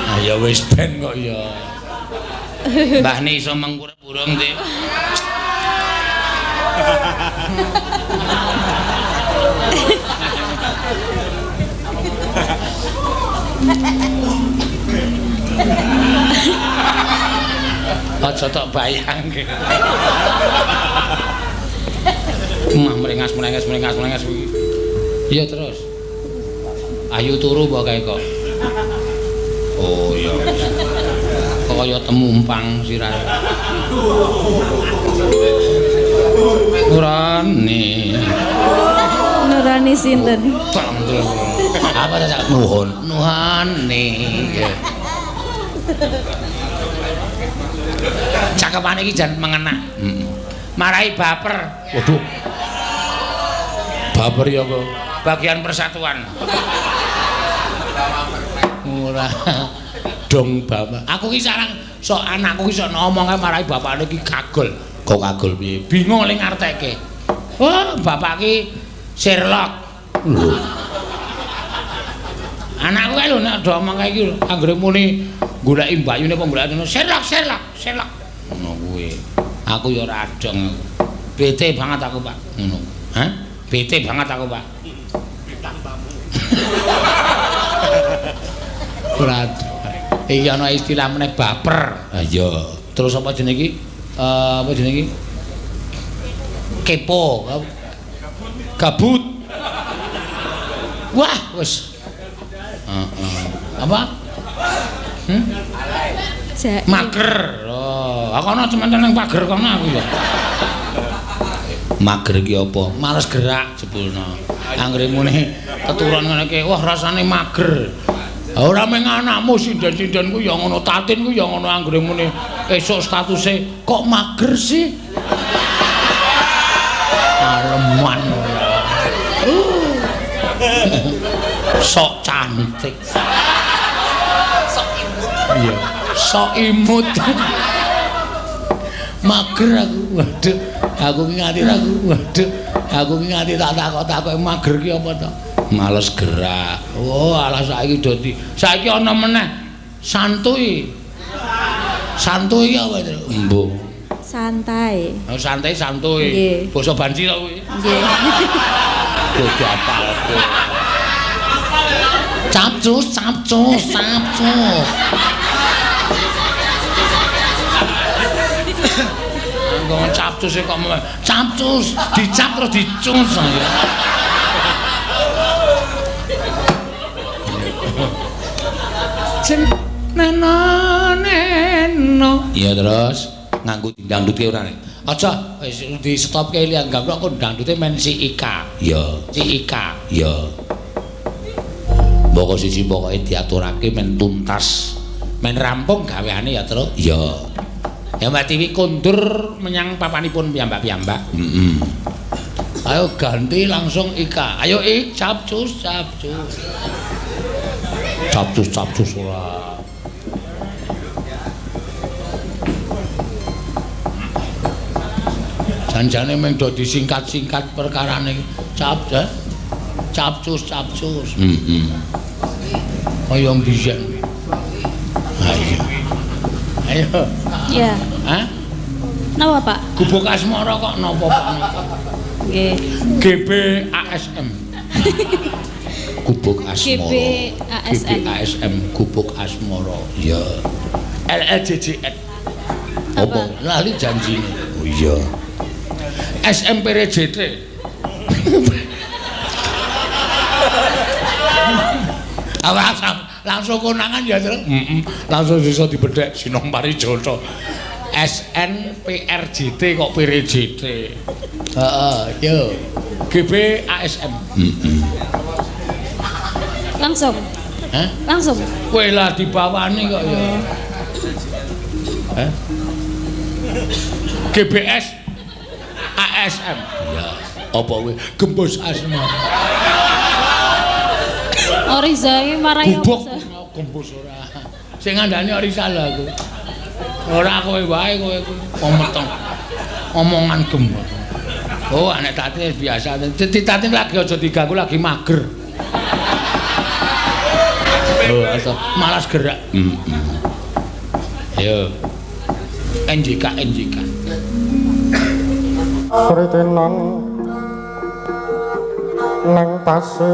[SPEAKER 1] Ah ya wis ben kok ya. Mbahne iso mengkurep burung Dik. Aja tok bayangke. Mah mrengas mrengas mrengas mrengas kuwi. Iya terus. Ayo turu apa kae kok. Oh iya. Kok kaya temumpang sirahe. Nurani.
[SPEAKER 5] Nurani sinten?
[SPEAKER 1] Apa ta nuhun? Nuhani. Cakepane iki jan mengena. Heeh. Marai baper. Waduh. Baper ya kok. Bagian persatuan. Ora. Dong bapak. Aku ki sarang sok anakku ki sok ngomong kae marai bapakne ki kagol. Kok kagol piye? Bingung le ngarteke. Oh, bapak ki Sherlock. Lho. Anakku kae lho nek do omong kae iki anggere muni goleki mbakyune apa goleki ngono Sherlock, Sherlock, Sherlock. Ngono kuwi. Aku ya ora adong aku. Bete banget aku, Pak. Ngono. Hah? Bete banget aku, Pak. Ora. Iki ana istilah meneh baper. Ha iya. Terus apa jenenge iki? Apa jenenge iki? Kepo. Gabut. Wah, wis. Heeh. Apa? Mager. Oh, aku ana cemen nang pager kono aku ya. Mager iki apa? Males gerak jebulno. Anggere muni keturun ngene iki, wah rasane mager. Ora mung anakmu sinden-sinden ku ya ngono, Tatin ku ya ngono anggere muni esuk statuse kok mager sih? Aleman ora. Sok cantik.
[SPEAKER 3] Sok imut.
[SPEAKER 1] Iya, sok imut. Mager aku. Waduh, aku ki nganti aku. Waduh, aku ki nganti tak takok-takoki mager ki apa to? Males gerak. Oh, alah saiki dadi. Saiki ana meneh santuy. Santuy ki apa to? Embuh.
[SPEAKER 5] Santai.
[SPEAKER 1] Oh, santai santuy.
[SPEAKER 5] Nggih.
[SPEAKER 1] Basa banci to kuwi.
[SPEAKER 5] Nggih.
[SPEAKER 1] Bodo apal. Capcus, capcus, capcus. Ngomong capcus kok capcus, dicap terus dicus ya. Neno neno. Iya terus nganggo dangdut ora nek. Aja wis di stopke liyan gambrok kok dangdute men si Ika. Iya, si Ika. Iya. Mboko siji pokoke diaturake men tuntas. Men rampung gaweane ya, Truk. Iya. Ya Mbak Tiwi kondur menyang papanipun piyambak-piyambak. Heeh. Ayo ganti langsung Ika. Ayo Ik, capcus, capcus. Capcus, capcus ora. Janjane mung do disingkat-singkat perkarane cap eh? Capcus, capcus. Heeh. Kaya mbiyen. Ayo. Ayo.
[SPEAKER 5] Iya.
[SPEAKER 1] Hah?
[SPEAKER 5] Napa, Pak?
[SPEAKER 1] Gubuk Asmara kok napa Pak?
[SPEAKER 5] Nggih.
[SPEAKER 1] GBASM. Gubuk Asmara.
[SPEAKER 5] GBASM.
[SPEAKER 1] GBASM Gubuk Asmara. Iya. LLJJN. Apa? Lali janjine. Oh iya. SMPRJT. Awas langsung konangan ya, Truk. Heeh. Langsung iso dibedhek Sinom Parijoto. SNPRJT kok PRJT. Heeh, yo. GBASM. Heeh.
[SPEAKER 5] Langsung.
[SPEAKER 1] Hah?
[SPEAKER 5] Langsung.
[SPEAKER 1] Kowe lah dibawani kok ya. Hah? GBS ASM. Ya, apa kowe? Gembus Asmara.
[SPEAKER 5] Oriza iki marai
[SPEAKER 1] Gubuk gembus ora. Sing ngandani Oriza lho aku. Ora kowe wae kowe kuwi meteng. Omongan gembus. Oh, anek Tati biasa. Tati lagi aja diganggu lagi mager. Oh, atau malas gerak. Heeh. Ayo. NJK NJK.
[SPEAKER 4] Sritinan nang pasir.